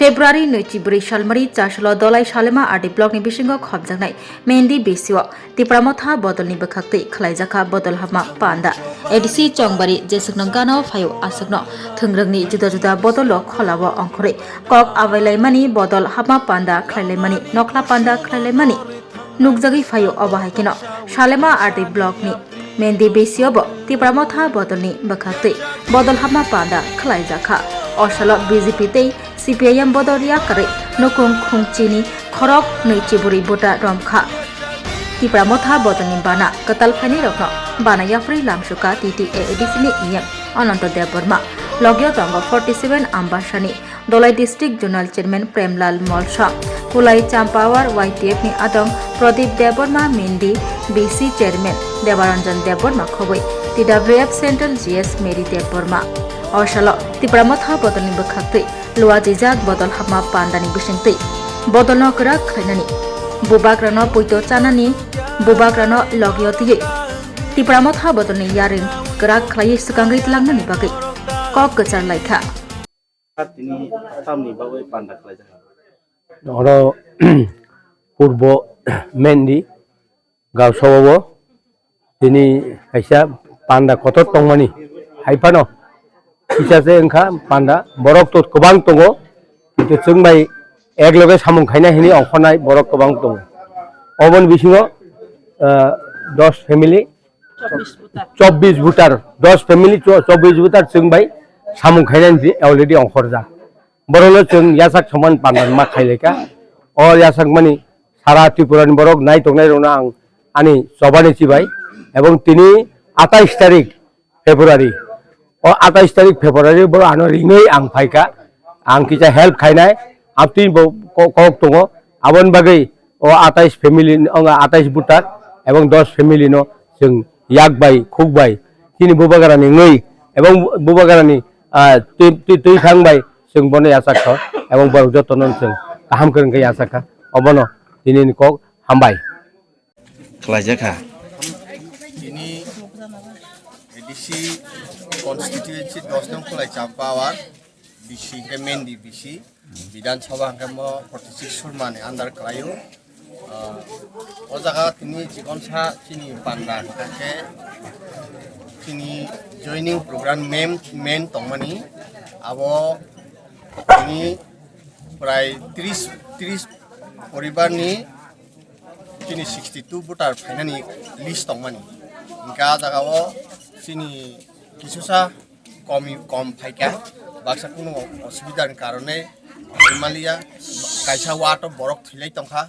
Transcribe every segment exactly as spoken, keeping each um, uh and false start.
February nui chibrwi salmari chasalo Dolai Salema R D block ni bisingo khopjaknai Mendi B C o Tipra Motha bodolni bwkhaktwi khwlaijakha bodol hapma panda. A D C Chongbari jeswkno gana o phaio aswkno thwngrwngni juda juda bodolo kholao ongkhorwi kok abailaimani, bodol hapma panda khlailaimani, nokla panda khlailaimani nukjagwi phaio. Obo hai kheno Salema R D block ni Mendi B C o bo Tipra Motha bodolni bwkhaktwi bodol hapma panda khwlaijakha. O salo B J P tei C P I M bodol riya kwrwi nukung khungchini khorok nui chibrwi buta romkha. Tipra Motha bodolni bana kwtal phainairokno bana yapharwi lamsuka T T A A D C ni E M Ananto Debbarma. Logio tongo forty seven Ambasani Dolai District Zonal Chairman Premlal Molsom, Kulai Champawar Y T F ni adong Pradip Debbarma, Mendi B C Chairman Debaranjan Debbarma khobwi T W F Central G S Mary Debbarma. O salo Tipra Motha bodolni bwkhaktwi luajijak bodol hapma pandani bisingtwi bodolno kwrak khlainani, bubagrano poito chanani, bubagrano logio twiwi Tipra Motha bodolni yaring kwrak khlaiwi swkangwi tlangnani bagwi kok kwchar laikha. Tini tamni bagwi panda khlaijak? Oro purbo Mendi Gausao tini kaisa panda kotor tongmani, hai phano kisa se wngkha panda, borok to kwbang tongo, kintu chwng bai ek loge samung khaina hini ongkhornai borok kwbang tongo. Oboni bisingo, ah, dos family, chobbish voter, dos family, cho-, chobbish voter chwng bai samung khainani already ongkhorjak. Borokno chwng yasak soman panda ma khailaikha. O yasak mani sara Tripura ni borok nai tongnai rokno ang ani chobani chibai, ebong tini atais tarik February, o atais tarik February borok ano ringwi ang phaikha, ang kisa help khainai, abtwi bo ko-, kok tongo, aboni bagwi o atais family, o atais voter ebong dos family no chwng yak bai khuk bai chini bubagrani wngwi ebong bubagrani, ah, twi, twi, twi thang bai chwng bono yachak kha ebong borok jotono chwng kaham kwrwng khe yachak kha, obono tini ni kok hambai. Khlaijak kha. Tini A D C constituency dos nong Khulai Champawar, B C hwnkhe Mendi B C, Bidhan Sabha hwnkhe mo forty six Surma ni under khlaio. Ah, o jaga tini chikonsa chini panda hwnkhe chini joining program main, main tongmani abo tini prai tris, tris poribar ni chini sixty two voter phainani list tongmani. Hingke ah jaga o chini kisusa komi kom phaikha, baksa kunu osubidani karone phaimaliya, kaisa ward o borok thwilai tongkha,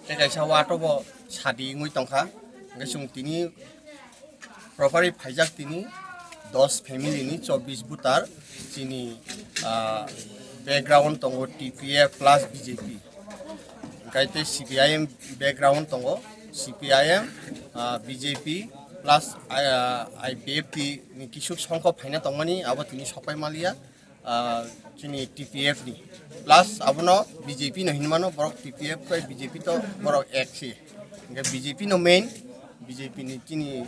tei kaisa ward o bo sadi wngwi tongkha. Hingke chwng tini properly phaijak tini dos family ni chobbish voter chini, ah, background tongo T P F plus B J P. Hingke tei C P I M background tongo, C P I M, ah, B J P plus, ah, I P F T ni kisuk songkho phaina tongmani abo tini sopai maliya. Ah, chini T P F ni. Plus abono B J P no hinmano, borok T P F bai B J P to borok ek si. Hingke B J P no main, B J P ni chini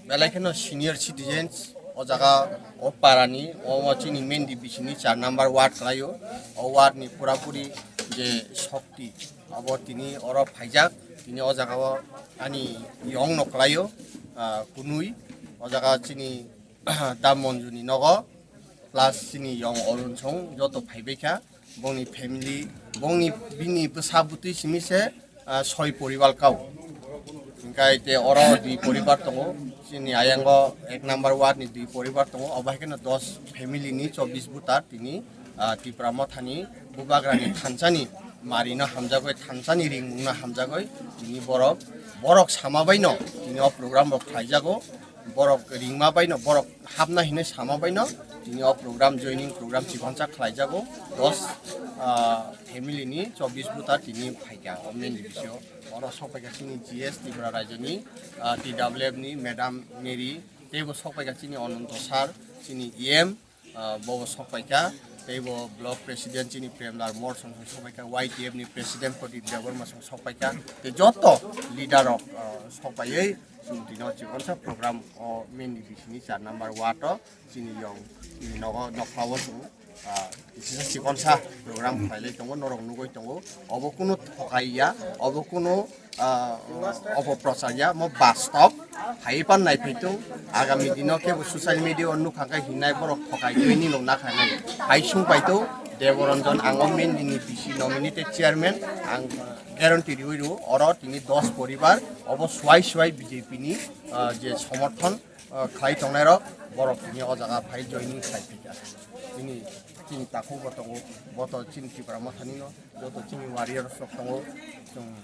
belai kheno senior citizens o jaga o para ni, o chini main D B C ni char number ward khlaio. O ward ni pura puri je shokti abo tini oro phaijak, tini o jaga o ani yong no khlaio, ah, kunui o jaga chini da Monju ni nogo. Plus chini yong Arun Song joto phaibai kha, bongni family, bongni bini bwsa bwtwi simi se, ah, soi poribar kao. Hingkai te oro dui poribar tongo, chini ayango ek number ward ni dui poribar tongo, obo hai kheno dos family ni chobbish voter tini, ah, Tipra Motha ni bubagra ni thansa ni mari no hamjagoi, thansa ni ringmung no hamjagoi, tini borok, borok sama bai no tini o program rok khlai jago. Borok ringma baino, borok hapna hinwi sama baino tini o program, joining program chikonsa khlaijago dos, ah, family ni chobbish buta tini phaikha o main D B C o. Oro sokpaikha chini G S Tripura rajyoni, ah, T W F ni Madam Mary, teibo sokpaikha chini Ananto sir, chini E M, ah, bobo sokpaikha, teibo block president chini Premlal Mor song sokpaikha, Y T F ni president Pradip Debbarma song sokpaikha, tei joto leader rok, ah, sokpaiwi chwng tino chikonsa program o main D B C ni char number ward o chini yong, chini nogo nokha o chwng Ah, kisa chikonsa program khlailai tongo, norok nugwi tongo. Obo kunu thokai ya, obo kunu, ah, opoprochar ya, mo bastob. Phai pan nai phai tung, agami dino kebo social media o nukha khe hinai borok thokai twi ni nung nakha nai. Phai sung pai tung, Deboranjan ang o Mendini B C nominated chairman, ang guarantee riwi ru, oro tini dos poribar, obo swai swai B J P ni, ah, je somorthon, ah, khlai tongnai rok, borok tini o jaga phai joining khlai phaikha. Tini, tini takhuk bo tongo, bo to chini Tipra Mothani no, joto chini warriors rok tongo, chwng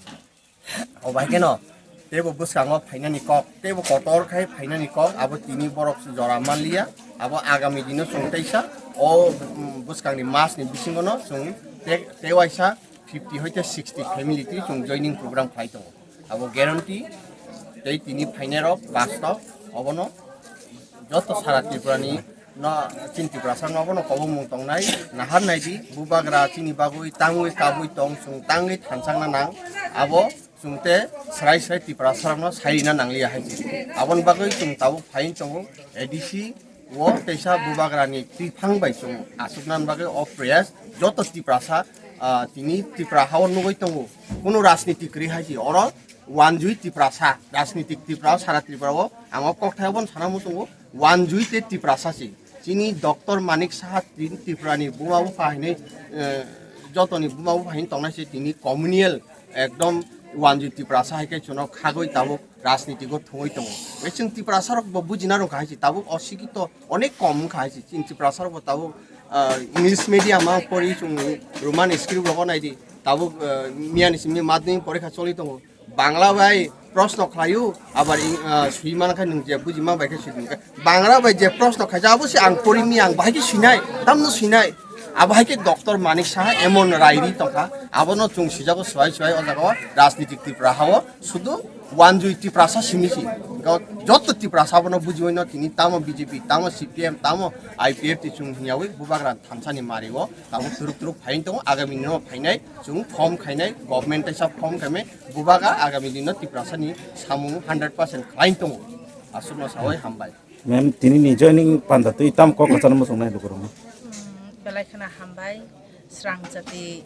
o bai kheno teibo bwskango phainani kok, teibo kotor khai phainani kok, abo tini borok jora manliya, abo agami dino chwng teisa o, mm, bwskangni masni bisingono chwng te-, tewaisa fifty hoite sixty family twi chwng joining program khlai tongo. Abo guarantee tei tini phainai rok bastob obono joto sara Tripura ni no chini Tiprasa no obono kobongmung tongnai nahar nai di bubagra chini bagwi tangwi kabwi tong chwng tangwi thanchangna nang abo chwng te srai srai Tiprasa rok no sai rina nangliya hai se aboni bagwi chwng tabuk phai tongo A D C o teisa bubagrani twiphang bai chwng aswknani bagwi o press joto Tiprasa, ah, tini Tipra hao nugwi tongo. Kunu rajniti kwrwi hai se oro wanjui Tiprasa, rajnitik Tipra, sara Tripura o ang o kokthai o bono sana muchungo wanjui tei Tiprasa se. Chini Doctor Manik Saha tin Tripura ni buma bupha hinwi, eh, jotoni buma bupha hinwi tongnai se tini communal ekdom wanjui Tiprasa hai khe chwngno khagwi tabuk rajnitigo thwngwi tongo. Tei chwng Tiprasa rok bo bujina rwngkha hai se tabuk osikito onek kom wngkha hai se. Chini Tiprasa rok bo tabuk, ah, English medium o pori chwng Roman script rogo nai di. Tabuk, ah, miya ni simi madhyamik porikha choli tongo. Bangla bai proshno khlaio, abar ing-, ah, sui man khe nwng je buji man bai khe sui man khe. Bangla bai je proshno khaijak abo se ang pori mi ang bahai khe sinai, tamno sinai. Abo hai khe Doctor Manik Saha emon rai ri tongkha, abono chwng sijago swai swai o jaga o rajnitik Tripura hao sudu wanjui Tiprasa simi si. Go joto Tiprasa abono bujiwi no tini tamo B J P, tamo C P M, tamo I P F T chwng hwnyawi bubagra thansa ni mari o tamo turuk turuk phai tongo, agami no phainai chwng form khainai, government taisa form khaimai, bubaga agami dino Tiprasa ni samung hundred percent khlai tongo. Aswkno sawi hambai. Ma'am, tini ni joining panda twi tam kok kwchangma muchungnai lukurokno. Hmm, belai kheno hambai, Srang Jati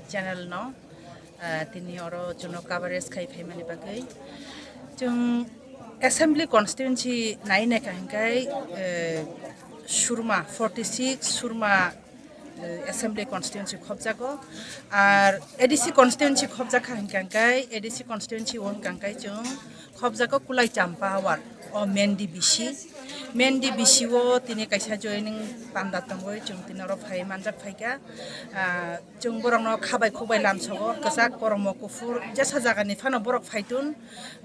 channel no, ah, tini oro chwngno coverage khai phaimani bagwi. Chwng assembly constituency nai naikha hinkhai, eh, Surma forty six, Surma, eh, assembly constituency khobjago. Ar A D C constituency khobjakha hinkhai, A D C constituency o hinkhai chwng khobjago Kulai Champa ward o Mendi B C. Mendi B C o tini kaisa joining panda tongwi chwng tini oro phai manjak phaikha. Ah, chwng borokno khabai khukbai lamsogo, kwchak, kormo, kuphur, jesa jagani phano borok phaitun,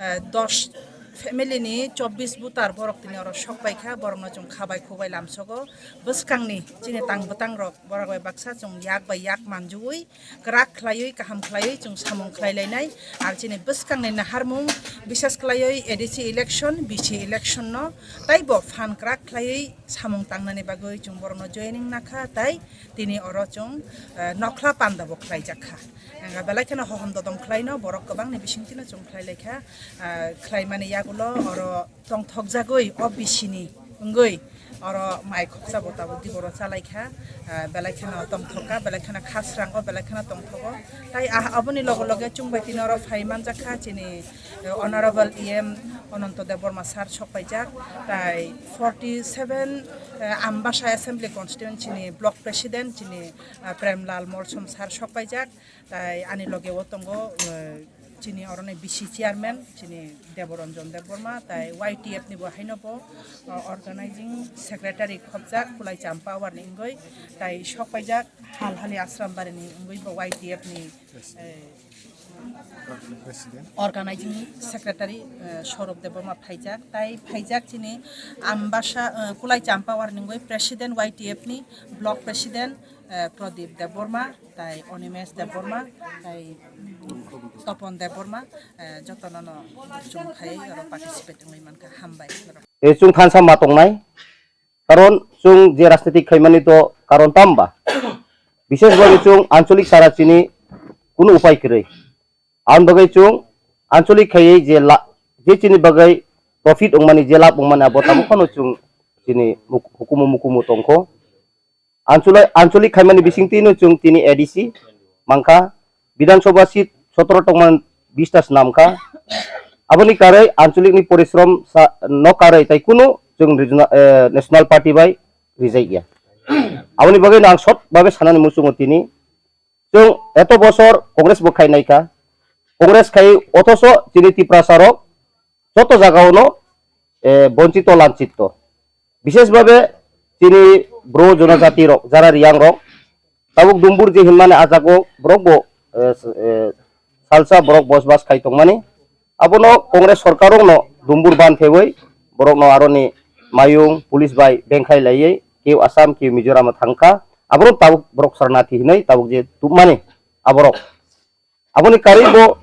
ah, dos family ni chobbish voter borok tini oro sok paikha, borokno chwng khabai khukbai lamsogo. Bwskangni chini tang bwtang rok borok bai baksa chwng yak bai yak manjui kwrak khlaiwi, kaham khlaiwi chwng samung khlai lainai. Ar chini bwskangni naharmung, bisas khlaiwi A D C election, B C election no taibo phan kwrak khlaiwi samung tangnani bagwi chwng borokno joining nakha, tai tini oro chwng, eh, nokhla panda bo khlaijak kha. Ang belai kheno hohom dodom khlaino, borok kwbangni bisingtwino chwng khlai laikha, eh, khlaimani yagulo oro tongthokjagwi o B C ni wngwi oro mai khoksa bo tabuk diboro chalaikha, ah, belai kheno tongthokha, belai kheno khasrango, belai kheno tongthogo. Tai ah, aboni loge loge chwng bai tini oro phai manjakha chini, eh, Honorable E M Ananto Debbarma sir sokpaijak, tai forty seven, eh, Ambasa Assembly Constituency ni Block President chini, ah, Premlal Molsom sir sokpaijak. Tai ani loge o tongo, eh, chini oroni B C chairman, chini Deboranjan Debbarma, tai Y T F ni bo haino bo, eh, organizing secretary khobjak, Kulai Champa warni wngwi, tai sokpaijak Halhali Ashram barini wngwi bo Y T F ni, eh, President. Organizing secretary, eh, Saurabh Debbarma phaijak, tai phaijak chini Ambasa, eh, Kulai Champa warni wngwi president Y T F ni block president, eh, Pradip Debbarma, tai Animesh Debbarma, tai Topon Debbarma, eh, jotono no chwng khai oro participate wngwi mankha, hambai. E chwng thansa ma tongnai, karon chwng je rajnitik khaimani to karon tamba, bishesh bhabe chwng ancholik sara chini kunu upai kwrwi, ang bagwi chwng ancholik khaiwi je la-, je chini bagwi profit wngmani, je lab wngmani abo tamo phano chwng chini muk-, hukumu mukumu tongkho. ancholi-, ancholik khaimani bisingtwi no chwng tini A D C mankha, Bidhan Sabha seat sotoro tongmani bista swnamkha. Aboni karwi ancholik ni porishrom sa-, no karwi tai kunu chwng regional, eh, national party bai rijai ya. Aboni bagwi no ang short babe sanani muchungo tini. Chwng eto bosor Congress bo khai naikha. Congress khai othoso chini Tiprasa rok joto jagao no, eh, bonchito lanchito. Bishesh babe chini bro jonojati rok, jara riyang rok, tabuk dumbur je hinmani ajago borok bo, eh, s-, eh, salsa borok bosbas khai tongmani. Abono Congress sorkar rokno dumbur ban thewi borokno aroni mayung police bai bengkhai laiwi keu Assam keu Mizoram thangkha. Aborok tabuk borok sarnathi hinwi tabuk je tubmani aborok. Aboni karwi bo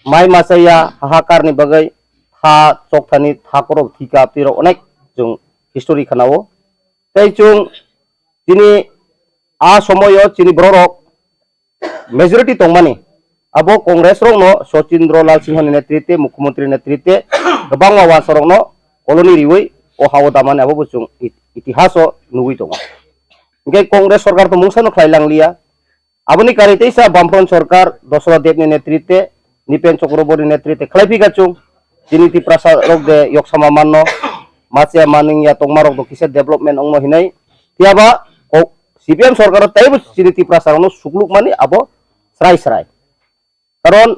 mai machaya hahakar ni bagwi tha chokthani tha korok thika twi rok onek chwng history khana o. Tei chwng chini a somoyo chini borok rok majority tongmani abo Congress rokno Sachindra Lal Singha ni netritwe, Mukhyamantri netritwe kwbangma wansa rokno koloni riwi o hao damani abo bo chwng it-, itihaso nugwi tongo. Hinkhe Congress sorkar to mungsa no khlai langliya. Aboni karwi teisa Bamfront sorkar Dosra Deb ni netritwe, Nipen Chakraborty ni netritwe khlai phika chwng. Chini Tiprasa rok de yoksama manno, machaya manwngya tongma rok do kisa development ongno hinwi. Phiyaba o C P M sorkar o teibo chini Tiprasa rokno suklukmani abo srai srai. Karon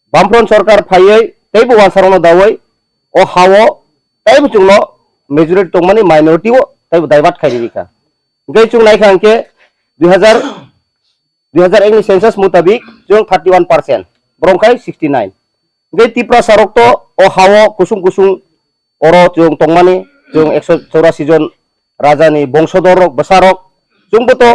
Bamfront sorkar phaiwi teibo wansa rokno dawi o hao teibo chwngno majority tongmani minority o teibo divert khai rikha. Hinkhe chwng naikha hinkhe dui hazar, dui hazar ek ni census mutabik chwng thirty one percent, borok khai sixty nine. Hinkhe Tiprasa rok to o hao kusung kusung oro chwng tongmani, chwng ekso chorasi jon raja ni bongsodor rok, bwsa rok, chwng bo to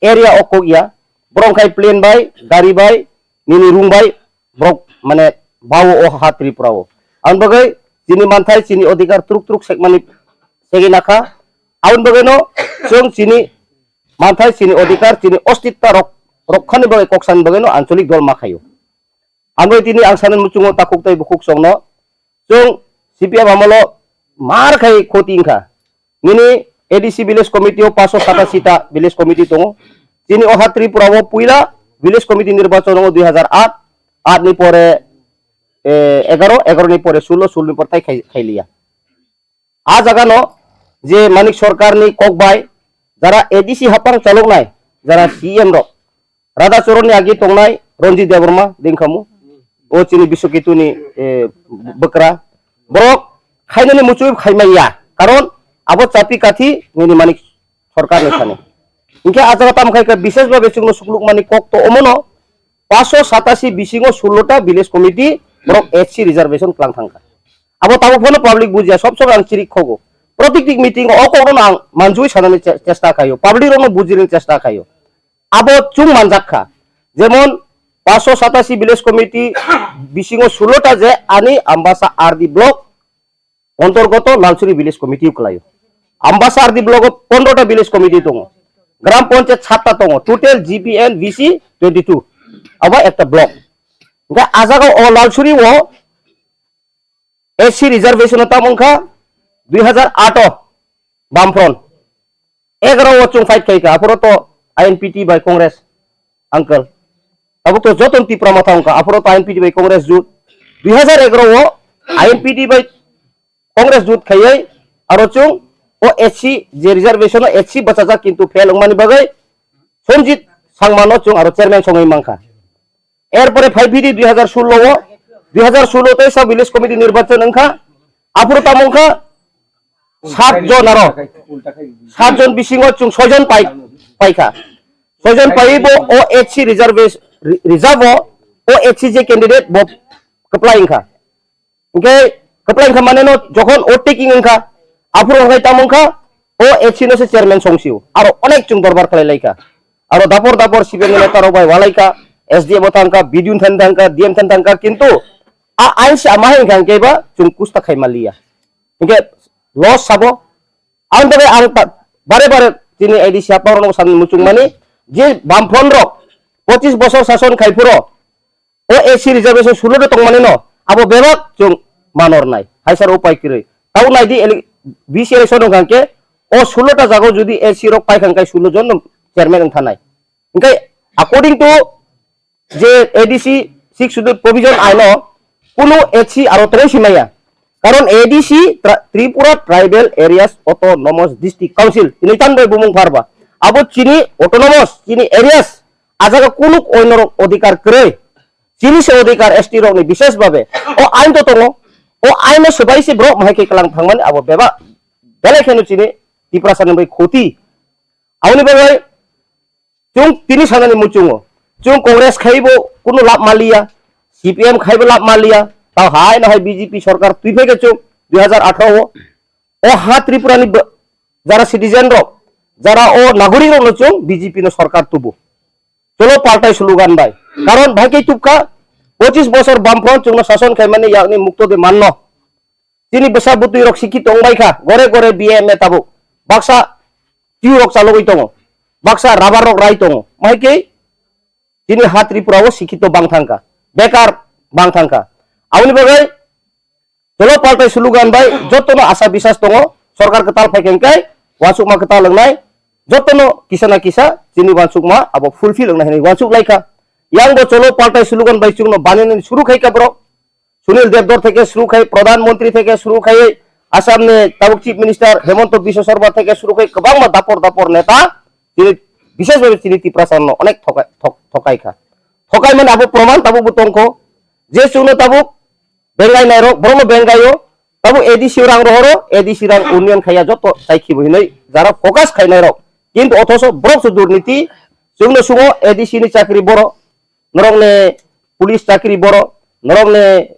area o kok ya, borok khai plane bai, gari bai, nini rung bai, borok mane bao o ha Tripura o. Ang bagwi chini manthai, chini odhikar truk truk sekmani segwi nakha. Ang bagwi no chwng chini manthai, chini odhikar, chini ostitto rok, rokhani bagwi koksani bagwi no ancholik dol ma khaio. Ang bagwi tini ang sanani muchungo takhuk tei bukhuk songno chwng C P M amolo mar khai khoti wngkha. Nini A D C village committee o paanch sho satasi ta village committee tongo. Chini oha Tripura o puila village committee nirbachon wngo dui hazar aat, aat ni pore, eh, egaro, egaro ni pore sullo, sullo ni pore tai khai, khailiya. A jaga no je Manik Sarkar ni kok bai jara A D C hapang chalok nai, jara C M rok, Radha Charan ni agi tongnai Ranjit Debbarma dengkhamu, o chini Biswaketu ni, eh, bwkra, borok khainani muchung khaimai ya, karon abo chapi kathi nini Manik Sarkar ni thani. Hinkhe a jaga tamo khai kha bishesh bhabe chwngno suklukmani kok to omono, paanch sho satasi bisingo sullo ta village committee borok S C reservation klang thangkha. Abo tabuk phano public bujiya, sob sob ang chirik khogo. Protiktik meeting o kokno ang manjui sanani che-, chesta khaio, public rokno bujinani chesta khaio. Abo chwng manjak kha. Jemon paanch sho satasi village committee bisingo sullo ta je ani Ambasa R D block ontorgoto Lalsuri village committee kwlaio. Ambasa R D block o pondro ta village committee tongo. Gram Panchayat satta tongo. Total G P and V C twenty two. Abo ekta block. Hinkhe a jaga o Lalsuri o S C reservation o tamo wngkha dui hazar aat o Bamfront. Egaro o chwng fight khai kha, aphuru to I N P T bai Congress, uncle. Tabuk to joto Tipra Motha wngkha, aphuru to I N P T bai Congress jut. Dui hazar egaro o I N P T bai Congress jut khaiwi aro chwng o S C je reservation o S C bachajak kintu fail wngmani bagwi Sanjit Sangma no chwng aro chairman songwi mankha. Erpore phai phidi dui hazar sullo o, dui hazar sullo tei sa village committee nirbachon wngkha. Aphuru tamo wngkha sat jon aro. Sat jon bisingo chwng soi jon pai, paikha. Soi jon paiwi bo O H C reserve, reserve o, O H C je candidate bo kwplai wngkha. Hinkhe kwplai wngkha mane no jokhon o taking wngkha, aphuru wngkha tamo wngkha, O H C no se chairman songsio. Aro onek chwng dorbar khlai laikha. Aro dapor dapor C P M ni neta rok bai walaikha, S D M o thangkha, B D O thani thangkha, D M thani thangkha, kintu a ain se ama hai wngkha hinkhe ba chwng kusta khai manliya. Hinkhe loss sabo. Ang tei ang ta-, bare bare tini A D C hapang rok sani muchung mani je Bamfront rok pochis bosor sason khai phuro, O H C reservation sullo de tongmani no, abo bebak chwng manornai. Hai sar upai kwrwi. Tau naidi ele-, B C election wngkha khe O sullo ta jaga o jodi A C rok paikha hwnkhe sullo jon no chairman wng thanai. Hwnkhe according to je A D C Sixth Schedule provision aino kunu A C aro tongwi si maya. Karon A D C Tra-, Tripura Tribal Areas Autonomous District Council hinwi tan bai bumung pharba. Abo chini autonomous, chini areas, a jaga kunu oinorok odhikar kwrwi. Chini se odhikar S T rokni bishes babe. O ain to tongo. O aino swbai se borok mahai khe kwlang thangmani abo beba belai kheno chini Tiprasani bai khoti. Aboni bagwi chwng tini sanani muchungo. Chwng Congress khaibo kunu lab maliya, C P M khaibo lab maliya. Tao hai no hai B J P sorkar twi phai khe chwng dui hajar atharo o. O ha Tripurani ba-, jara citizen rok, jara o nagorik rokno chwng B J P no sorkar tubu. Cholo paltai slogan bai. Karon bhai khe tubkha, pochis bosor Bamfront chwngno sason khaimani yakni mukto de manno. Chini bwsa bwtwi rok sikhi tongbai kha, gore gore B A M A tabuk. Baksa tiu rok chalogwi tongo. Baksa rubber rok rai tongo. Mahai khe chini ha Tripura o sikhito bang thangkha. Bekar bang thangkha. Aboni bagwi Cholo paltai slogan bai jotono asa bisas tongo, sorkar kwtal phai khe hwnkhe uansukma kwtal wngnai, jotono kisa na kisa chini uansukma abo fulfill wngnai hinwi uansuk lai kha. Yang bo cholo paltai slogan bai chwngno banenani suru khai kha borok. Sunil Devdor theke suru khai, Pradhan Mantri theke suru khai, Assam ni tabuk Chief Minister Hemanta Biswa Sarma theke suru khai kwbangma dapor dapor neta chini, bishes bhabe chini Tiprasa no onek thokai, thok-, thokai kha. Thokai mani abo proman tabuk bo tongkho je chwngno tabuk bengai nairok, borokno bengaio, tabuk A D C rang rohoro, A D C rang union khaiya joto chai khibo hinwi jara focus khainai rok. Kintu othoso borok se durniti, chwngno sungo A D C ni chakri boro, norokni police chakri boro, norokni,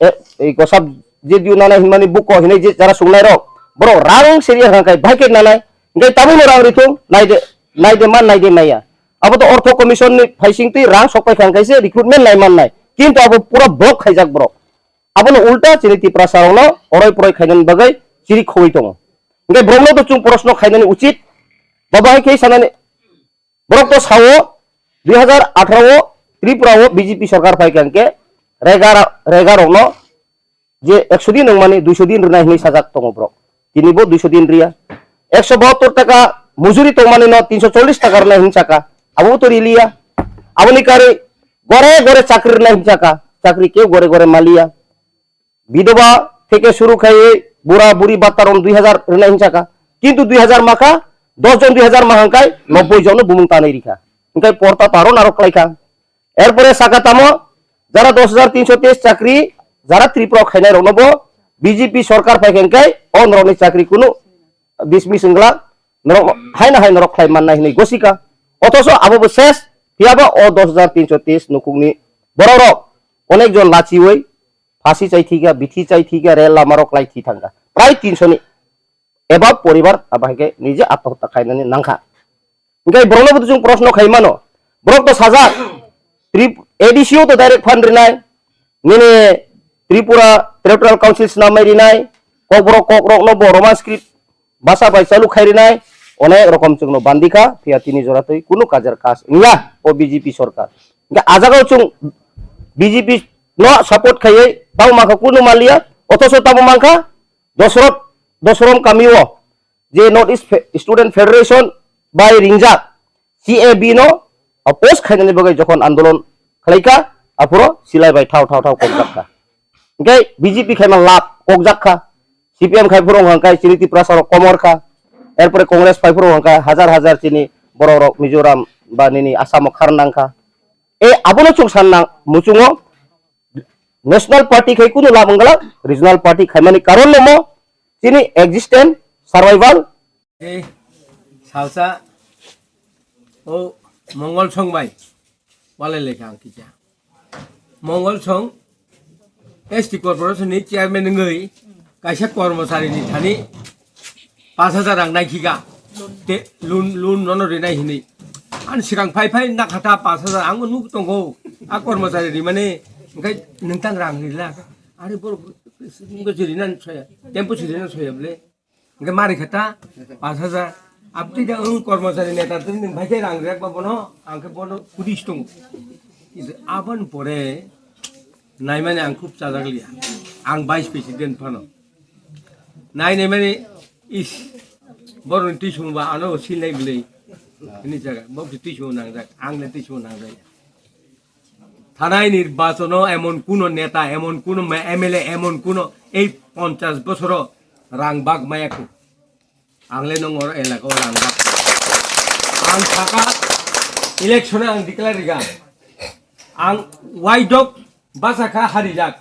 e, e, kosab je diu nana hinmani buko hinwi je jara sungnai rok, borok rang seriya hangkai bhai khe nanai, hingkai tabukno rang rithung, naide, naide man, naide maya. Abo to ortho commission ni phaising twi rang sok pai khang kaise recruitment nai man nai. Kintu abo pura block khaijak borok. Abono ulta chini Tiprasa rokno oroi poroi khainani bagwi chiri khogwi tongo. Hingke borokno to chwng proshno khainani uchit. Baba hai khe sanani borok to sao dui hajar atharo o Tripura o B J P sorkar phai kha hingke rega ra-, rega rokno je ekso din wngmani duiso din rwnai hinwi sajak tongo borok. Tini bo duiso din riya. Ekso bahattor taka mujuri tongmani no tinso chollish taka rwnai hinwi saka. Abo to riliya. Aboni karwi gore gore chakri rwnai hinwi saka. Chakri keu gore gore maliya. Bidoba theke suru khai bura buri batta rok dui hajar rwnai hinwi saka. Kintu dui hajar makha, dos jon dui hajar ma hangkai nobboi jon no bumung tanwi rikha. Hingkai porta taro narok khlaikha. Erpore saka tamo, jara dos hajar tinso teis chakri, jara Tripura khainai rokno bo B J P sorkar phai khe hingkai o norokni chakri kunu dismiss wngla, norok haino hai norok khlai mannai hinwi gosika. Othoso abo bo ses, phiyaba o dos hajar tinso teis nukhungni borok rok onek jon lachiwi phasi chai thika, bithi chai thika, rel lama rok klai thi thangka. Prai tinso ni eba poribar abo hai khe nije atmohatta khainani nangkha. Hingke borokno bo chwng proshno khai mano. Borok to sajak. Trip-, A D C o to direct fund rinai. Nini Tripura Territorial Council snamnai rinai. Kokborok kokrokno bo Roman script basa bai chalu khai rinai. Onek rokom chwngno bandikha. Phiya tini jora twi kunu kajar kaj wngya o B J P sorkar. Hingke ajagao chwng B J P no support khaiwi tamo mankha kunu maliya. Othoso tamo mankha Dosrot, Dosrom kamio je North East Fe-, Student Federation bai ringjak C A B no oppose khainani bagwi jokhon andolon khlaikha, aphuro silai bai thao thao thao kokjak kha. Hingke B J P khaima lab kokjak kha, C P M khai phuru hwnkha hingke chini Tiprasa rok komor kha, erpore Congress phai phuru hwnkha hajar hajar chini borok rok Mizoram ba nini Assam o khar nang kha. E abono chwng san nang muchungo National Party khai kunu lab wngla, Regional Party khaimani karon no mo chini existence, survival. Ei, salsa, o Mongol Song bai, walai lekha ang kisa. Mongol Song, S T Corporation ni chairman wngwi, kaisa kormochari ni thani, pash hajar rang nai khiga. Te loan, loan nono rinai hinwi. Ani swkang phai phai nakha ta pash hajar, ang nuk tongo. A kormochari rimani, hingke nwng tang rang rila. Ari borok, wngkhe chirinan soya, tempo chirinan soya bole. Hingke mari khe ta, pash hajar. Abtwi da wng kormochari neta twi nwng phai khe rang rek ba bono, ang khe bono kudis tongo. Kintu aboni pore naimani ang khub chajak liya. Ang vice president phano. Nai naimani is Borokni twisung ba ano silnai bwlwi. Hini jaga, bok twisung nangjak, ang le twisung nangjak. Thanai nirbachono emon kuno neta, emon kuno ma-, M L A, emon kuno ei ponchash bosoro rang bak maya ku. Ang le nong oro elaka o rang bak. Ang saka election ang declare riga. Ang waidok basa kha harijak.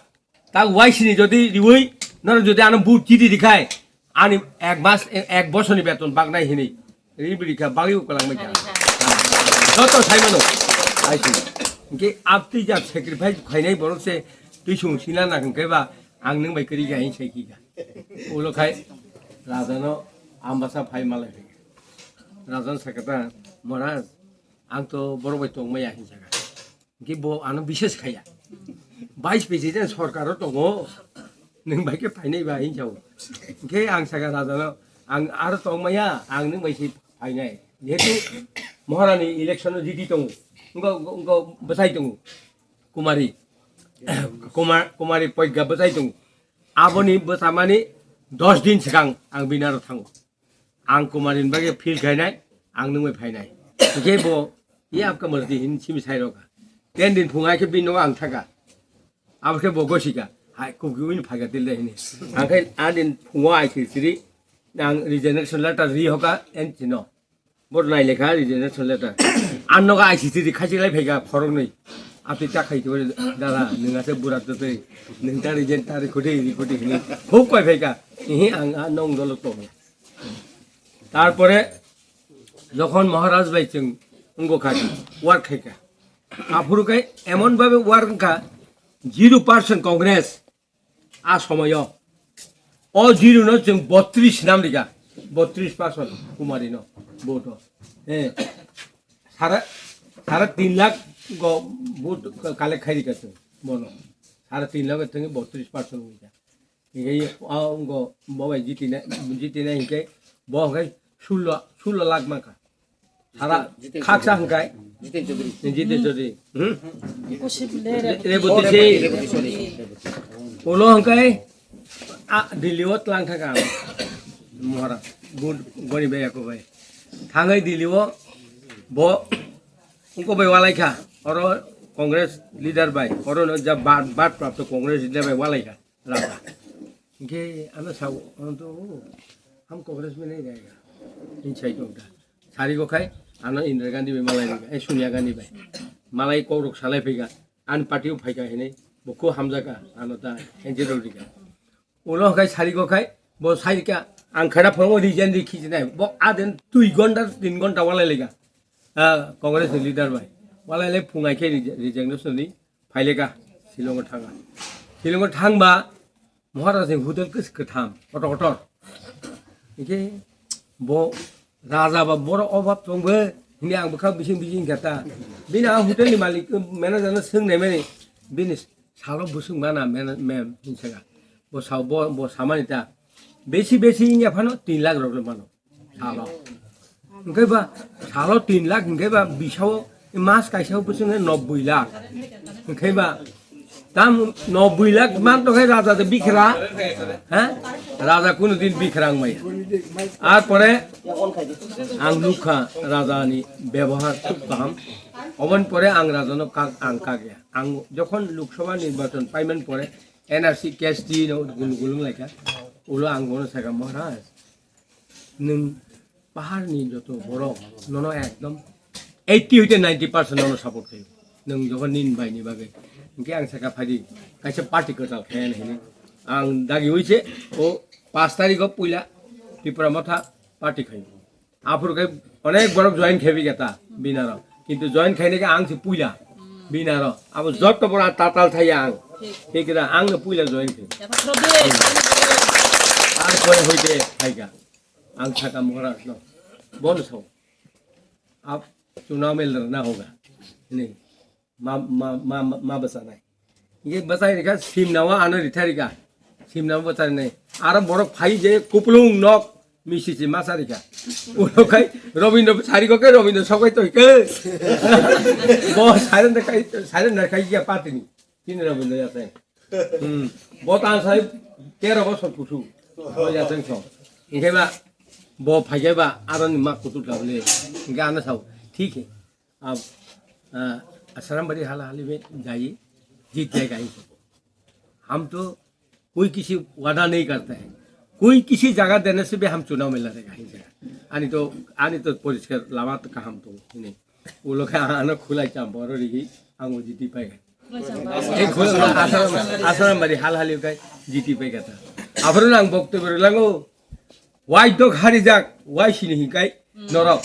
Tak waisini jodi riwi, noro jodi ano bu chidi dikhai, ani ek mas, ek bosoni beton baknai hini. Ribri kha bagwi ukolang mai kha. Joto sai mano. Aisi. Hingke abtwi jak sacrifice khainai borok se twisung sina na hingke ba ang nwng bai kwrwi kha hing sai kha. Ulo khai raja no ambasa phai malai. Raja no sakata, "Maharaj, ang to borok bai tongmaya," hing saka. Hingke bo ano bises khaya. Vice President sorkaro tongo. Nwng bai khe phainai ba hing sao. Hingke ang saka raja no, "Ang aro tongmaya, ang nwng bai se phainai." Jehetu Maharani election o jiti tongo. Wngkha, wngkha bwsai tongo. Kumari. Kumar, Kumari Pogga bwsai tongo. Aboni bwsamani dos din swkang ang bini aro thango. Ang Kumarini bagwi feel khainai, ang nwngwi phainai. Hingke bo, "Ye apka mardi," hin simi sai rokha. Ten din phung ai khe bini nogo ang thaka. Abo khe bo gosika. "Hai, kuki wini phaika tile," hini. Ang khe a din phungo ai khe siri, ang resignation letter ri hoka, en chino. Bor nai lekha resignation letter. An nogo ai siri khachi lai phaika phorok nwi. Apni ta khai tore dala, nwng ase bura to tei. Nwng ta resign ta ri khuti, ri khuti hini. Khub koi phaika. Ihi ang a nong dolo to. Tarpore jokhon Maharaj bai chwng wngkha, work khaikha. Aphuru khe emon bhabe work wngkha, zero percent Congress a somoyo. O zero no chwng botris nam rikha, botris percent Kumari no vote o. Eh, sara, sara tin lakh go vote collect khai rikha chwng bono. Sara tin lakh thangwi botris percent wngkha. Hingke, ah, wngkha, bo bai jitina, jitina hingke, bo hingke sullo, sullo lakh mankha. Sara Jiten khaksa Chaudhary. Hingke Jiten Chaudhary. Jiten Chaudhary. Hmm? Reboti se. Reboti se. Ulo hingke, ah, Delhi o tlang thaka. Mohara, bun, goni bai ako bai. Thangai Delhi o, bo, wngkha bai walai kha. Oro Congress leader bai, oro no ja bad, bad prapto Congress leader bai walai kha. Raja. Hingke ano sao, ano to, "Oh, ham Congress mein nahi jayega." Hin sai tong ta. Sari go khai, ano Indira Gandhi bai malai riga, eh, Sonia Gandhi bai. Malai kokrok salai phaika, an party o phaika hinui, bo kho hamjaka, ano ta, N G O riga. Ulo khai sari go khai, bo sai ka, ang khara phongo resign ri khichi nai. Bo aden dui gonta, tin gonta walai lega. Ah, Congress ni leader bai. Walai le phungai khe resi-, resignation ni phaileka, Shillong o thanga. Shillong o thangba, Maharaj ni hotel kis kwtham, kotor kotor. Hingke bo raja ba boro obab tongbo, hini ang bwkha bising bising kata. Bini ang hotel ni malik, manager no swng nai mani, bini salo busung mana, mana, mem, hinsaga. Bo sao, bo, bo samani ta. Besi, besi wngya phano tin lakh rok le mano. Salo. Hingke ba, salo tin lakh, hingke ba, bisao, mas kaisao bwswk nobboi lakh. Hingke ba, tam nobboi lakh man to khai raja de bikra, ha? Raja kuno din bikra wngmaya. Ar pore, ang nukha raja ni bebohar khub kaham. Oboni pore ang raja no kak, ang kak ya. Ang jokhon Lok Sabha nirbachon paiman pore, N R C case di no gulu gulu wnglaika. Ulo ang bono saka, "Maharaj, nwng pahar ni joto borok nono ekdom eighty hoite ninety percent nono support khaio. Nwng jokhon nini bai ni bagwi." Hingke ang saka, "Phaidi, kaisa party kwtal khe," hinui. Ang dagi ui se, o pash tarikh o puila Tipra Motha party khaio. Aphuru khe onek borok join khe bikha ta binaro. Kintu join khainai khe ang se puila binaro. Abo joto bora tatal thaya ang. Thik. Thik da, ang no puila join khe. Ar pore hoite phaika. Ang saka Maharaj no. Bono sao. Ab chunao mein ladna hoga. Ni. Ma, ma, ma, ma, ma bwchanai. Hingke bwchai rikha, simnao ano ritha rikha. Simnao bwcharinai. Aro borok phai je kuplung nok misi si masa rikha. Ulo khai Robindra sari kok khe Robindra sokai toi khe. Bo silent khai, silent khai ya party ni. Tini Robindra ya tai. Hmm. Bo ta sai tero bosor kusu. Bo ya teng so. Hingke ba bo phaigai ba aroni ma kutuk da bole. Hingke ano sao, thik hai. Ab, ah, Asarambari hala hali mein jaiye, jeet jayega hi. Hum to koi kisi wada nahi karta hai. Koi kisi jaga dene se bhi hum chunav mein ladega hi jaga. Ani to, ani to poriskar lama to kaham to nahi. Ulo khe ano khulai champa oro rigi ang o jiti pai kha. Ei khulai Asarambari hal hali kai jiti pai kha ta. Aphuru ang boktobyo rwlango. Wai dok harijak, wai sini hinkai norok.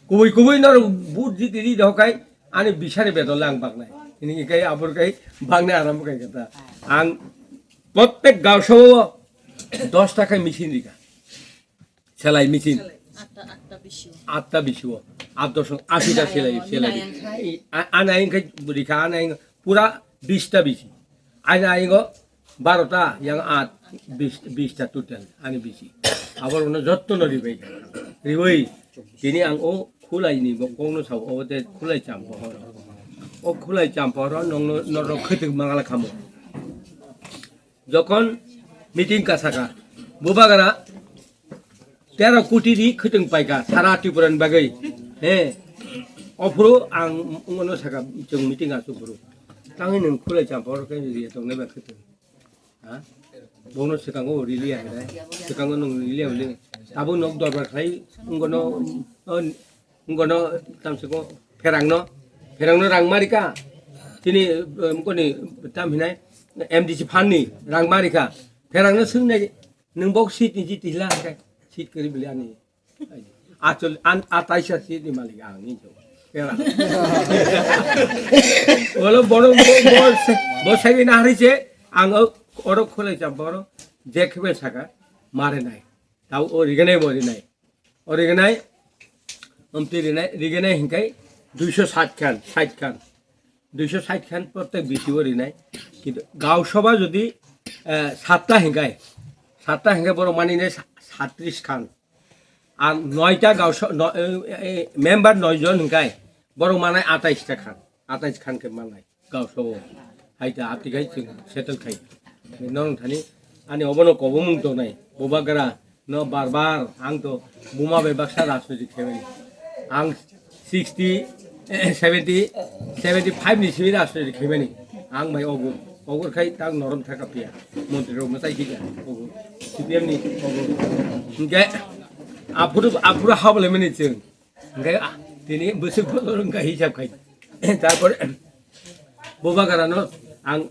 Kubui kubui norok but jiti ri dohkai ani bisari bedol ang baknai. Ini hinkai abur kai baknai aram kai kata. Ang prottek gaosao dosta kai machine rika. Selai machine. Atta, atta bisi. Atta bisi o. At doso, ashi ta selai, selai. Ana hinkai rika, ana hinkai pura bista bisi. Ana hingo Barota, yang at, bis, bista total, ani bisi. Abor uno jotto no ribai. Ribai, tini ang o khulai ni bo kong no sao, o te khulai champa horo. O khulai champa horo, nong no, no, no, khitik mangala khamo. Jokon meeting ka saka, bubagara, tero koti ri khwtwng paikha sara Tripura ni bagwi. He. Ophuru ang ngono saka chwng meeting asu phuru. Tangwi nwng khulai champa oro khe ri tongnai ba khwtwng. Ha? Bono swkango rili ya hwnai. Swkango nwng rili ya hwnai. Tabuk nok dorbar khlai ngono, o, ngono tamsiko pherangno, pherangno rang marika. Tini, eh, ngoni tam hinai M D C fund ni rang marika. Pherangno swngnai. Nwng bo seat ni jiti hla hwnkhe seat kwrwi bwlwi ani. Achol an ataisa seat ni malik ang ni jo. Pera. Olo bono bo, bo, bo sai na hari se ang o oro khulai cha boro je khebe saka mare nai. Tau o riganai bo rinai. O riganai, omti rinai, riganai hinkai duiso sat khan, sait khan. Duiso sait khan prottek B C O rinai. Kintu Gau Sabha jodi, eh, satta hinkai, satta hinkai borok mani nai sa-, satris khan. Ar noita Gau Sa-, no, eh, eh, member noi jon hinkai, borok manai atais ta khan, atais khan khe manai. Gau Sabha o. Hai ta, ati khai chwng settle khai. Norong thani, ani obono kobomung tongnai. Bubagra, no bar bar, ang to buma bai baksa rajniti khaimani. Ang sixty, seventy, seventy five ni simi rajniti khaimani. Ang bai ogur, ogur khai tang norom thaka pia. Montri rok mwtai khika, ogur. C P M ni ogur. Hingke, aphuru, aphuru habole mani chwng. Hingke, ah, tini bwswk bodol wngkha hisab khai. Tarpor, Bubagra no ang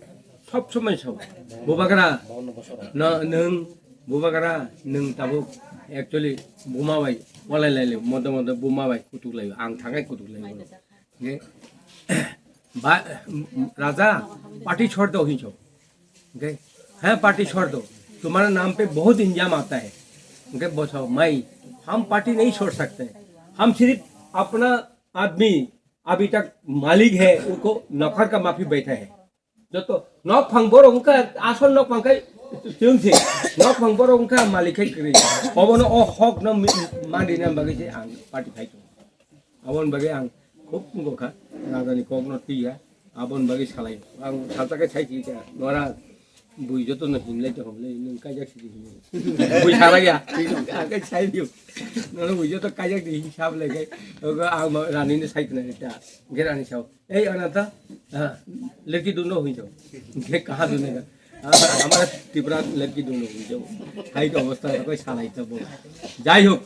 sob somoi sao. Bubagra no nwng, Bubagra nwng tabuk actually buma bai walai lai le, modo modo buma bai kutuk lai, ang thangai kutuk lai. Hingke, ba, raja, party chhod do hinso. Okay? Hai, party chhod do. Tumhara naam pe bahut ilzam aata hai. Okay, bosao, mai, hum party nahi chhod sakte. Hum sirf apna aadmi, abhi tak malik hai, usko nokar ka maafi baitha hai. Joto nokphang borok wngkha, asol nokphang khai chwng se. Nokphang borok wngkha malik khai kwrwi. Obono o hok no mi-, manrina bagwi se ang party khai tongo. Aboni bagwi ang khub wngkha, rajani kokno twiya. Aboni bagwi salai. Ang salsa khe sai si kha, "Nora, bui joto no hinlai tongkha bwle, nwng kaijak sidi hinwi." Bui salai ya. Ang khe sai diyo. "Nora bui joto kaijak di hin sab lai khe." Ogo ang ma-, rani no sai khna ta. Hingke rani sao, "Ei, Ananta, ah, ladki dunno hoi jao." Hingke kaha dunne ka? "Ah, hamara Tripura ladki dunno hoi jao." Hai to obostha, koi salai ta bo. Jai hok,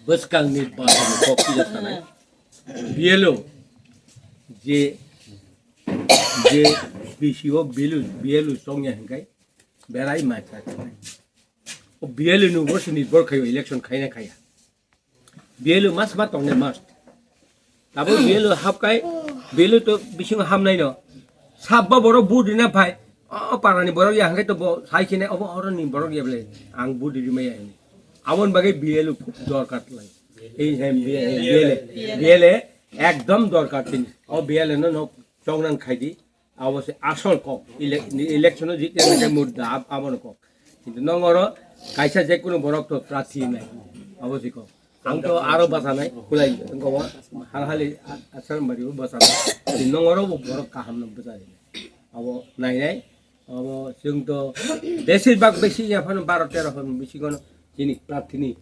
bwskang ni ba kok tija sanai. B L O je, je B C O B L O, B L O songya hingkai berai ma cha. O B L O no bo se nirbhor khaio election khaina khaya. B L O mas ma tongnai must. Tabo B L O hapkai, B L O to bising hamnai no. Sabba borok vote rina phai. O parani borok ya hingkai to bo sai khine obo oroni borok ya bele. Ang vote rimaya ini. Aboni bagwi B L O khub dorkar lai. Ei hem B L A, B L A, B L A ekdom dorkar tini. O B L A no, no chongnang khaidi. Abo se asol kok. Ele-, election o jitya nai mudda ab-, abo no kok. Kintu nong oro kaisa je kunu borok to prathi nai. Abo se kok. Ang to aro basa nai, kulai, engko wa, hal hali a-, asal bari bo basa nai. Kintu nong oro bo borok kaham no bwsa nai. Abo nai nai. Abo chwng to besir bak besi ya phano baro tero hon bisi kono chini prathi ni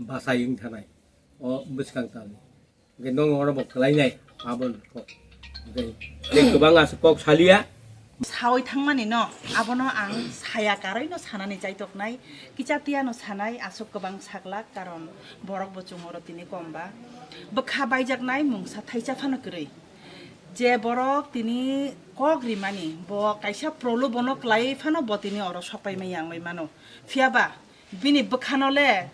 bachai wng thanai o bwskang talni. Hwnkhe nono oro bo kwlainai aboni kok. Hwnkhe tei kwbang aswk kok saliya. Sawi thangmani no, abono ang saya karwi no sanani chaitoknai, kicha tiya no sanai aswk kwbang saklak, karon borok bo chwng oro tini kom ba. Bwkha baijaknai mungsa thaisa phano kwrwi. Je borok tini kok rimani, bo kaisa prolobono kwlai phano bo tini oro sokpai manya wngwi mano. Phiya ba, bini bwkhano le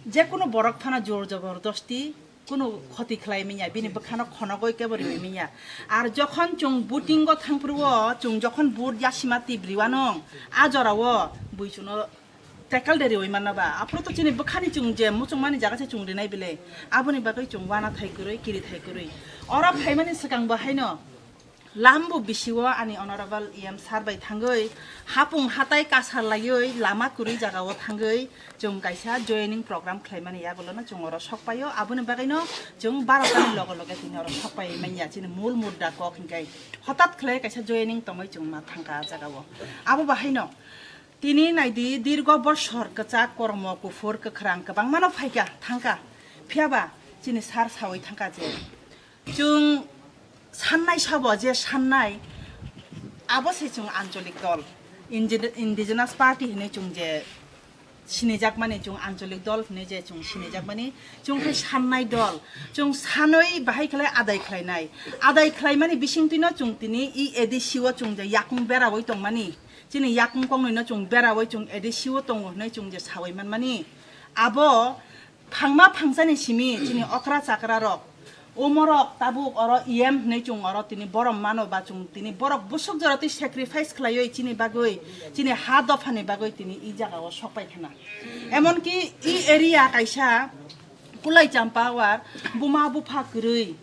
je kunu borok phano jor jobordosti kunu khoti khlai manya, bini bwkhano khonogoi kebo riwi manya. Ar jokhon chwng voting o thangphuru o, chwng jokhon vote yasima tip riwanong, a jora o bui chwngno tackle de riwi manna ba. Aphuru to chini bwkhani chwng je muchungmani jaga se chwng rinai bile. Aboni bagwi chwng wana thai kwrwi, kiri thai kwrwi. Oro phaimani swkang bo haino lambu bisio ani honorable E M sir bai thangwi hapung hatai kasar laiwi lama kwrwi jaga o thangwi chwng kaisa joining program khlaimani yagulo no chwng oro sokpaio. Aboni bagwi no chwng barota ni loge loge tini oro sokpai manya chini mul mudda kok hinkai hotat khlai kaisa joining tongwi chwng ma thangka ah jaga o. Abo bahai no tini naidi, dirgo bosor kwchak, kormo, kuphur, kwkhrang kwbangmano phaikha, thangkha. Phiya ba chini sir sawi thangkha je, chwng sannai sabo je sannai, abo se chwng ancholik dol, indi-, indigenous party hinwi chwng je sinijakmani, chwng ancholik dol hinwi je chwng sinijakmani, chwng khe sannai dol, chwng sanwi bahai khlai adai khlainai. Adai khlaimani bisingtwino chwng tini e A D C o chwng je yakung berawi tongmani, chini yakung kongnwino chwng berawi chwng A D C o tongo hwnwi chwng je sawi manmani, abo phangma phangsani simi chini okra chakra rok, umorok tabuk oro E M hwnwi chwng oro tini borom mano ba chwng tini borok busuk jora twi sacrifice khlaiwi chini bagwi, chini ha dophani bagwi tini e jaga o sokpai khana. Emonki e area kaisa Kulai Champa war buma bupha kwrwi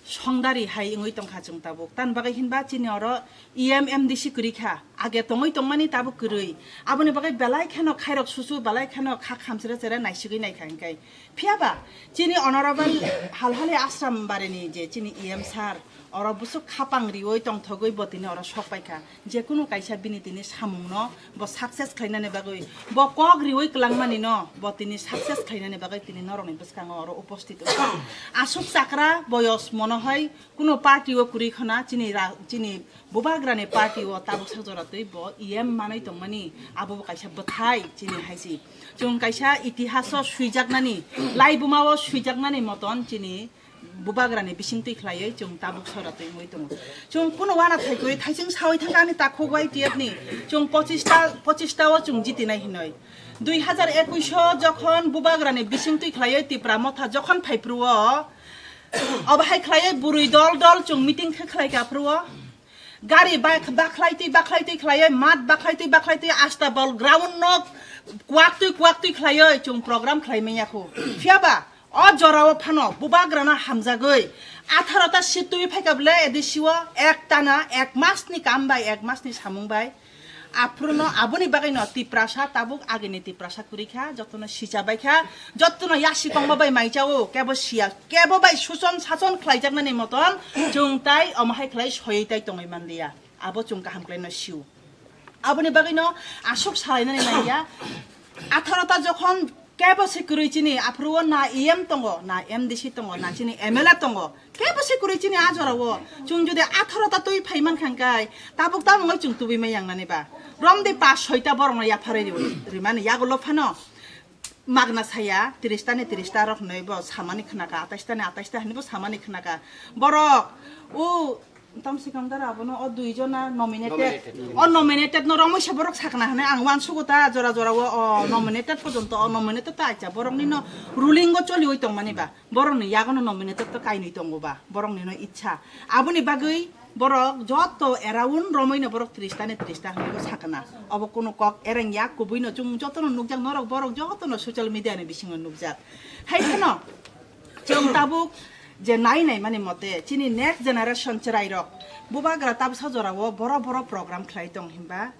songdari hai wngwi tongkha chwng tabuk. Tan bagwi hinba chini oro E M M D C kwrwi kha, age tongwi tongmani tabuk kwrwi. Aboni bagwi belai kheno khairok susu, belai kheno kha khamchira chera naisigwi naikha hinkai. Phiya ba chini honorable Halhali Ashram barini je chini E M sir oro busuk khapang riwi tongthogwi bo tini oro sokpaikha. Jekunu kaisa bini tini samungno bo success khlainani bagwi, bo kok riwi kwlangmani no bo tini success khlainani bagwi tini norokni bwskango oro uposthit wngkha. Aswk chakra boyos mono hai kuno party o kwrwi khna chini ra-, chini bubagrani party o tabuk sak jora twi bo E M manwi tongmani, abo bo kaisa bwthai chini hai si. Chwng kaisa itihaso swijaknani, laibuma o swijaknani moton chini bubagrani bisingtwi khlaiwi chwng tabuk sora twi wngwi tongo. Chwng kunu wana thaikwrwi thaising sawi thangkha ani takhuk Y T F ni. Chwng pochista, pochista o chwng jitinai hinwi. Dui hazar ekush o jokhon bubagrani bisingtwi khlaiwi Tipra Motha jokhon phaiphru o, obo hai khlaiwi bwrwi dol dol chwng meeting khe khlaikha phru o. Gari bak-, bakhlai twi bakhlai twi khlaiwi, mat bakhlai twi bakhlai twi, asta bol ground no kwak twi kwak twi khlaiwi chwng program khlai manya khu. Phiya ba o jora o phano bubagrano hamjagwi atharo ta seat twi phaikha bwle A D C o ek tana ek mas ni kam bai, ek mas ni samung bai. Aphuru no aboni bagwi no Tiprasa tabuk agini Tiprasa kwrwi kha, jotono sicha bai kha, jotono yasi tongma bai mai chao, kebo siya, kebo bai suchon sachon khlaijaknani moton chwng tai omo hai khlai soywi tai tongwi manliya. Abo chwng kaham khlaino sio. Aboni bagwino aswk salainani nangya. Atharo ta jokhon kebo se kwrwi chini, aphuru o na E M tongo, na M D C tongo, na chini M L A tongo. Kebo se kwrwi chini a jora o. Chwng jodi atharo ta twi phai mankha hwnkhe, tabuk tabuk wngwi chwng tubui mai yangnani ba. Romdi pas soi ta borokno yapharwi riwi, rimani yagulo phano. Magna saya, tris ta ni tris ta rok hinwi bo samani khnaka, atais ta ni atais ta hinwi bo samani khnaka. Borok, o, tamsi kamdar abono o dui jona nominated. Nominated. O nominated no romwi se borok sakna hinwi ang uansugo ta jora jora o, o nominated porjonto, o nominated ta acha borok ni no ruling o choliwi tongmani ba. Borok ni yago no nominated to kainwi tongo ba. Borok ni no icha. Aboni bagwi Borok joto around romwi no borok tris ta ni tris ta hinwi bo sakana. Obo kunu kok ereng ya, kubui no chwng joto no nukjak norok, borok joto no social media ni bisingo nukjak. Hai kheno chwng tabuk je nai nai mani mote chini next generation chwrai rok bubagra tabsa jora o boro boro program khlai tong hinba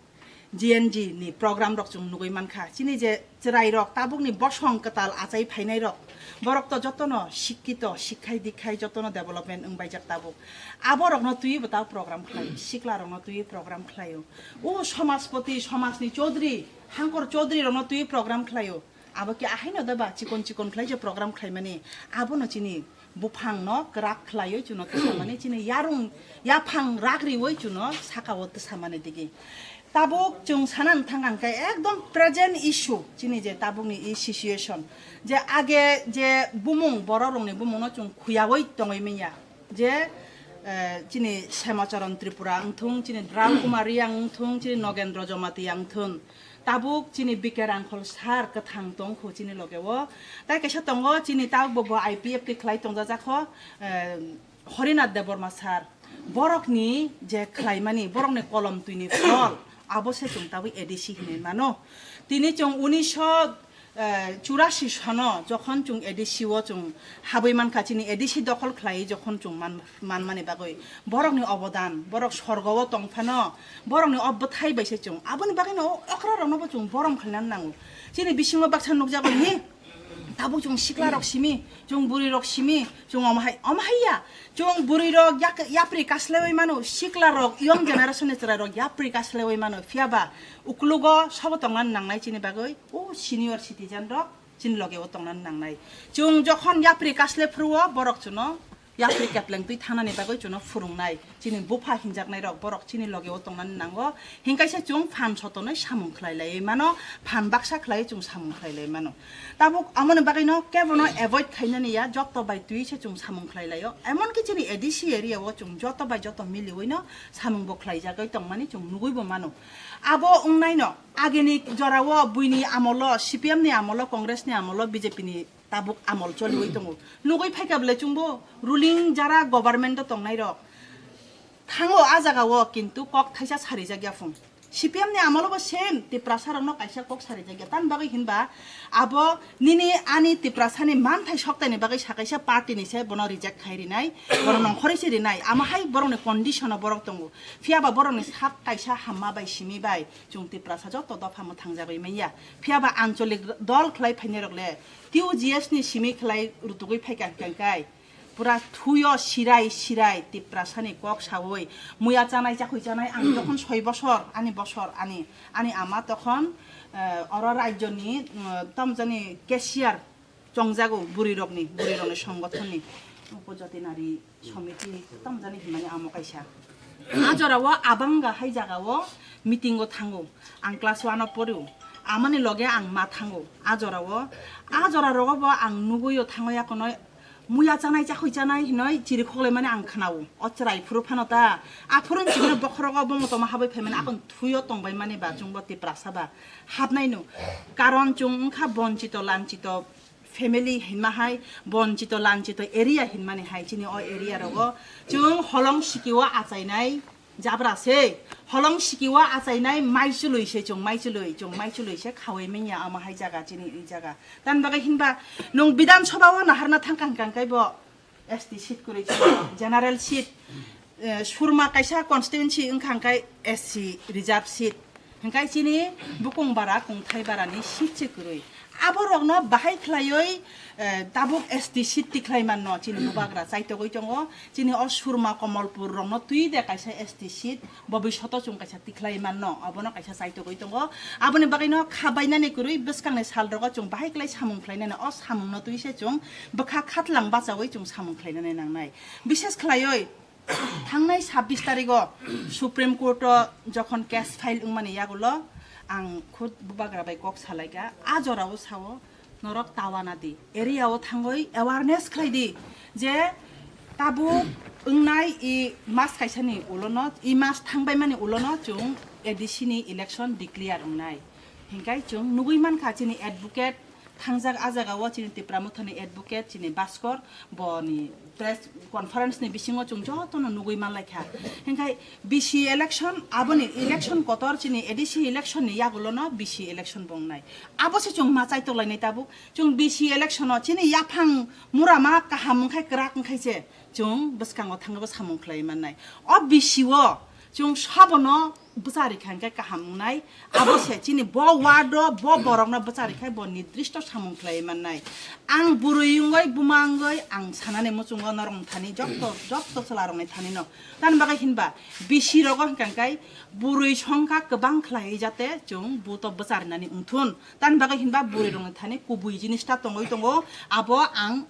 G N G ni program rok chwng nugwi mankha. Chini je chwrai rok tabukni bosong kwtal achai phainai rok, borok to jotono sikkito, sikkhai dikkhai jotono development wngbaijak tabuk. Aborokno twiwi bo ta program khlaio, sikla rokno twiwi program khlaio. O somajpoti, somajni chaudhary, hangkor chaudhary rokno twiwi program khlaio. Abo khe ahaino da ba chikon chikon khlai je program khlaimani, abono chini buphangno kwrak khlaiwi chuno twsamani, chini yarung yaphang rak riwi chuno sakao twsamani digi. Tabuk chwng sana thang ang khe ekdom present issue chini je tabukni e situation, je age je bumung bororokni bumungno chwng khuyawi tongwi manya, je, eh, chini Semacharan Tripura wngthung, chini Dhruv Kumar Reang wngthung, chini Nogendra Jamatia wngthung, tabuk chini B K Rangkhol sir kwthang tongkho chini logeo. Tai kaisa tongo chini tabuk bo, bo I P F T khlai tongjajak kho, eh, Harinath Debbarma sir. Borokni je khlaimani, borokni kolom twini phol, abo se chwng tabuk A D C hinwi mano. Tini chwng unisho, eh, churasi sono jokhon chwng A D C o chwng habwi mankha, chini A D C dokhol khlai jokhon chwng man, manmani bagwi borokni obodan, borok sorgo o tongphano, borokni o bwthai bai se chwng aboni bagwino o okra rokno bo chwng borom khlaina nango. Chini bisingo baksa nukjago ni, tabuk chwng sikla rok simi, chwng bwrwi rok simi, chwng omo hai, omo hai ya, chwng bwrwi rok yak-, yapri kaslewi mano, sikla rok, young generation ni chwrai rok yapri kaslewi mano, phiya ba uklugo sobo tongna nangnai chini bagwi, o senior citizen rok chini loge o tongna nangnai. Chwng jokhon yapri kasle phuru o borok chwngno yapri kepleng twi thanani bagwi chwngno phwrwngnai. Chini bupha hinjaknai rok borok chini loge o tongnani nango. Hinkaisa chwng phan sotonwi samung khlai lai mano, phan baksa khlai chwng samung khlai lai mano. Tabuk amoni bagwino kebono avoid khainani ya, joto bai twi se chwng samung khlai laio. Emon ki chini A D C area o chwng joto bai joto miliwi no samung bo khlai jagwi tongmani chwng nugwi bo mano. Abo wngnai no agini jora o buini amolo, C P M ni amolo, Congress ni amolo, B J P ni tabuk amol choliwi tongo. Nugwi phaikha bwle chwngbo ruling jara government o tongnai rok thango a jaga o, kintu kok thaisa sarijak ya phung. C P M ni amolo bo same Tiprasa rokno kaisa kok sarijak ya. Tamni bagwi hinba abo nini ani Tiprasa ni manthai soktaini bagwi sakaisa party ni se bono reject khai rinai, bono nongkhorwi se rinai. Amo hai borokni condition o borok tongo. Phiya ba borokni sak kaisa hamma bai simi bai chwng Tiprasa joto dopha mwthang jagwi manya. Phiya ba ancholik dol khlai phainai rok le T U G S ni simi khlai rutugwi phaikha hwnkhe kai pura thuyo sirai sirai Tiprasa ni kok sawi muya chanai chakhwi chanai ang jokhon soi bosor ani bosor ani ani ama tokhon, eh, oro rajyo ni, mm, tamjani cashier chongjago bwrwi rokni, bwrwi rokni songothon ni upojati nari somiti tamjani hinmani amo kaisa. A jora o abang ga hai jaga o meeting o thango. Ang class one o porio. Amani loge ang ma thango. A jora o, a jora rogo bo ang nugwi o thango ya kono muya chanai chakhwi chanai hinoi chiri khoklai mani ang khnao. O chwrai phuru phano ta. A phuru chimano bokhorogo bo motoma habwi phaimani akon thuyo tongbai mani ba chwngbo Tiprasa ba. Hapnai no. Karon chwng wngkha bonchito lanchito family hinma hai, bonchito lanchito area hinmani hai, chini o area rogo chwng holong siki o achainai jabra se, holong siki o achainai maichului se, chwng maichului, chwng maichului se khawi manya amo hai jaga chini i jaga. Tan bagwi hinba nwng Bidhan Sabha o naharna thangkang kang kai bo S T seat kwrwi chini general seat, eh, Surma kaisa constituency wngkha hwnkhe S C reserve seat. Hingkai chini bukung bara kungthai bara ni seat se kwrwi. Abo rokno bahai khlaioi, eh, tabuk S T seat tikhlai manno chini bubagra chaitogwi tongo. Chini o Surma Komolpur rokno twi de kaisa S T seat, bobishoto chwng kaisa tikhlai manno, abono kaisa chaitogwi tongo. Aboni bagwino kha bainani kwrwi bwskangni sal rogo chwng bahai khlai samung khlainani, o samungno twi se chwng bwkha khatlang bachawi chwng samung khlainani nangnai. Bishes khlaioi, thangnai sabbish tarigo Supreme Court o jokhon case file wngmani yagulo ang khud bubagra bai kok salaikha, a jorao sao norok tawana di, area o thangwi awareness khlai di je tabuk wngnai i mas kaisani ulono, i mas thangbaimani ulono chwng A D C ni election declare wngnai. Hinkai chwng nugwi mankha chini advocate thangjak a jaga o chini Tipra Mothani advocate chini Bhaskor boni press conference ni bisingo chwng jotono nugwi manlaikha. Hinkhai B C election, aboni election kotor chini A D C election ni yagulono B C election bo wngnai. Abo se chwng ma chaitoklainai tabuk. Chwng B C election o chini yaphang mura ma kaham wngkhai kwrak wngkhai se chwng bwskango thangwi bo samung khlai mannai. O B C o chwng sabono bwchari kha hwnkhe kaham wngnai. Abo se chini bo ward o bo borokno bwchari khai bo nirdisto samung khlai mannai. Ang bwrwi wngwi buma wngwi ang sanani muchungo norokni thani jotto jotto chwlarokni thani no. Tamni bagwi hinba bisi rogo hwnkha hwnkhe bwrwi songkha kwbang khlaiwi jate chwng buto bwcharinani wngthun. Tamni bagwi hinba bwrwi rokni thani kubui jinis ta tongwi tongo, abo ang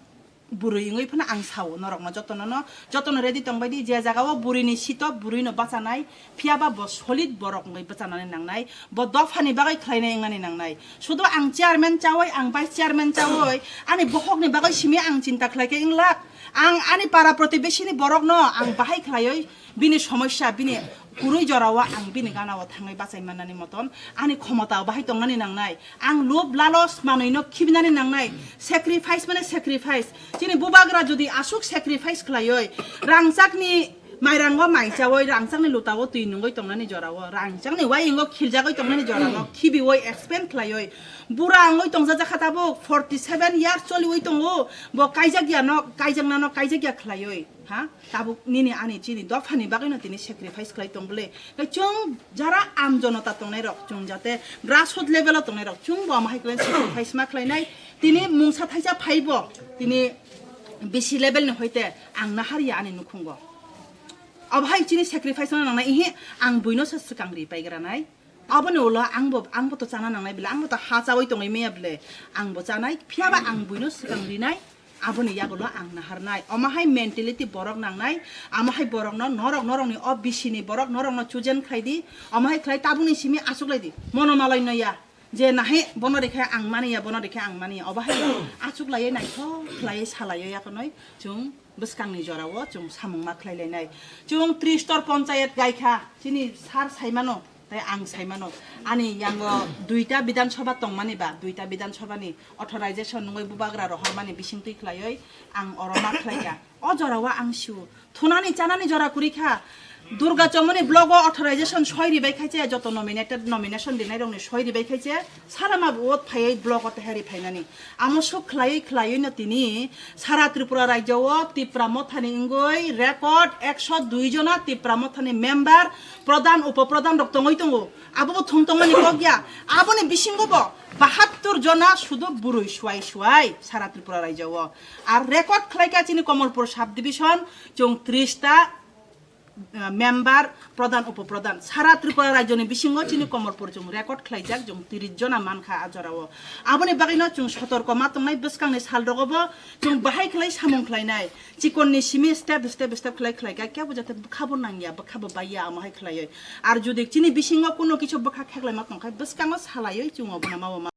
bwrwi wngwi phano ang sao norokno jotono no, jotono ready tongbai di, je jaga o bwrwi ni sito bwrwi no bachanai, phiya ba bo solid borok wngwi bachanani nangnai, bo dopha ni bagwi khlainai wngnani nangnai. Sudu ang chairman chawi, ang vice chairman chawi, ani bohok ni bagwi simi ang chinta khlai khe wnglak, ang ani para protibesi ni borok no ang bahai khlaiwi bini somosya, bini kwrwi jorao ang bini gana o thangwi bachai mannani moton ani khomota o bahai tongnani nangnai. Ang lob lalos manwi no khibinani nangnai. Sacrifice mane sacrifice. Chini bubagra jodi aswk sacrifice khlaioi, rangchakni mairango mai chawi, rangchakni lutao twi nungwi tongnani jorao, rangchakni wayingo khiljagwi tongnani jorao khibioi, expand khlaioi, bura wngwi tongjak kha tabuk, forty seven years choliwi tongo, bo kaijak ya no, kaijakna no kaijak ya khlaioi. Ha, tabuk nini ani chini dophani bagwino tini sacrifice khlai tong bwle. Tei chwng jara am jonota tongnai rok, chwng jate grassroot level o tongnai rok, chwng bo omo hai khlai sacrifice ma khlainai. Tini mungsa thaisa phaibo, tini bisi level ni hoite ang nahar ya ani nukhungo. Obo hai chini sacrifice no nangnai, ihi ang buino se swkang ri paigranai. Aboni ulo angbo, angbo to chana nangnai bile, angbo to ha chawi tongwi maya bile, angbo chanai, phiyaba ang buino swkang rinai, aboni yagulo ang naharnai. Omo hai mentality borok nangnai, amo hai borokno norok, norokni o bisini borok norokno chosen khlai di, omo hai khlai tabukni simi achuklai di, mono malai no ya, je nahi bono rikha ang mani ya, bono rikha ang mani ya, obo hai achuklaiwi naithok khlaiwi salaiwi yakonoi chwng bwskangni jorao chwng samung ma khlai lainai. Chwng Tristor Ponchayat gaikha, chini sar saimano, tei ang saimano. Ani yango duita Bidhan Sabha tongmani ba, duita Bidhan Sabhani authorization nungwi bubagra rohormani bisingtwi khlaiwi ang oro ma khlaikha. O jorao ang sio. Thunani chanani jora kwrwi kha. Durga Chomoni block o authorization soi ribai khaiche, joto nominated, nomination rinai rokni soi ribai khaiche. Sara ma vote phaiwi block o teha ri phainani. Amo swk khlaiwi khlaiwi no tini sara Tripura rajyo o Tipra Mothani wngwi record ekso dui jona Tipra Mothani member, pradhan, upo pradhan rok tongwi tongo. Abo bo thung tongmani kok ya. Aboni bisingo bo bahattur jona sudu bwrwi suai suai sara Tripura rajyo o. Ar record khlaikha chini Komolpur sub division, chwng tris ta, member, pradhan, upo pradhan. Sara Tripura rajyoni bisingo chini Komolpur chwng record khlaijak, chwng tris jona mankha a jorao. Aboni bagwino chwng sotorko ma tongnai, bwskangni sal rogo bo chwng bahai khlai samung khlainai. Chikonni simi step, step, step khlai khlaikha, kebo jate bwkhabo nangya, bwkhabo baiya, amo hai khlaiwi. Ar jodi chini bisingo kuno kisu bwkha kheklai ma tongkha, bwskango salaiwi chwng obono ma